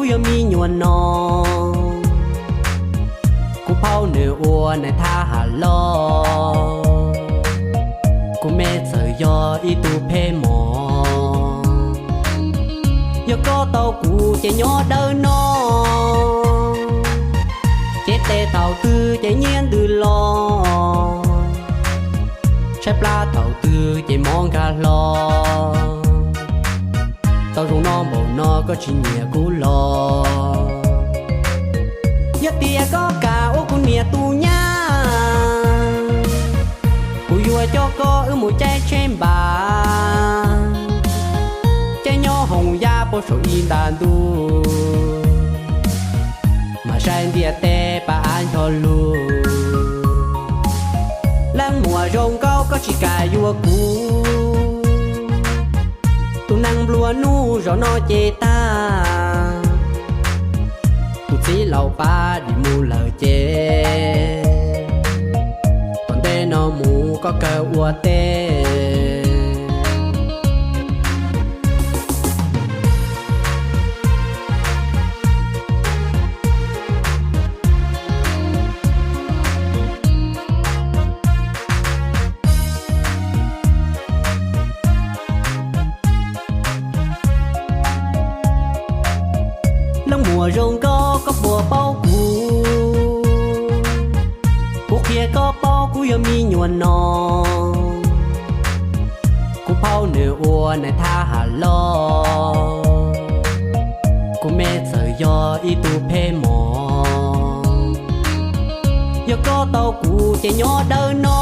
Kuv yog me nyuam no, kuv phaub nws ua nais thab ham loj, kuv me txawm yog ib tug pheej mos. Yog koj tau kuv ces nyob dawb no, cev tes thaum twg ces nyiaj ntws los, tshaib plab thaum twg ces mov nkag hlo. Tau zoo no npaum no koj tsis nyiam kuv los? Yog tias koj kam ua kuv niam tus nyab, kuv yuav coj koj wb mus caij tsheb npas, caij nyob hoos yaj puag saum ib nta ntuj, mas saib ntiaj teb pab av ncho lug. Leej muam zoo nkauj koj tsis kam yuav kuv, tus neeg nplua nuj zaum no ces tag, tus txiv laus pab dim mus lawm ces, tom ntej no mus koj kawg ua teb. Leej muam zoo nkauj koj puas paub kuv? Kuv qhia koj paub kuv yog me nyuam no, kuv phaub nws ua nais thab ham loj, kuv me txawm yog ib tug pheej mos. Yog koj tau kuv ces nyob dawb no,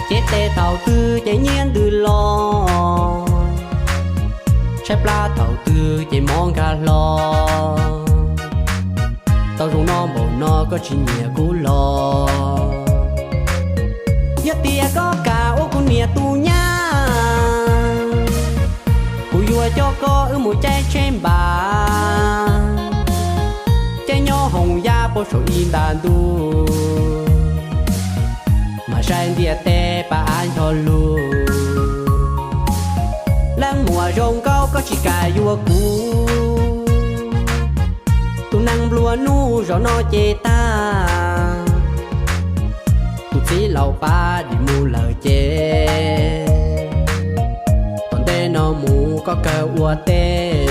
cev tes thaum twg ces nyiaj ntws los, tshaib plab thaum twg ces mov nkag hlo. Tau zoo no npaum no koj tsis nyiam kuv los? Yog tias koj kam ua kuv niam tus nyab, kuv yuav coj koj wb mus caij tsheb npas, caij nyob hoos yaj puag saum ib nta ntuj, mas saib ntiaj teb pab av ncho lug. Leej muam zoo nkauj koj tsis kam yuav kuv, tus neeg nplua nuj zaum no ces tag, tus txiv laus pab dim mus lawm ces, tom ntej no mus koj kawg ua teb.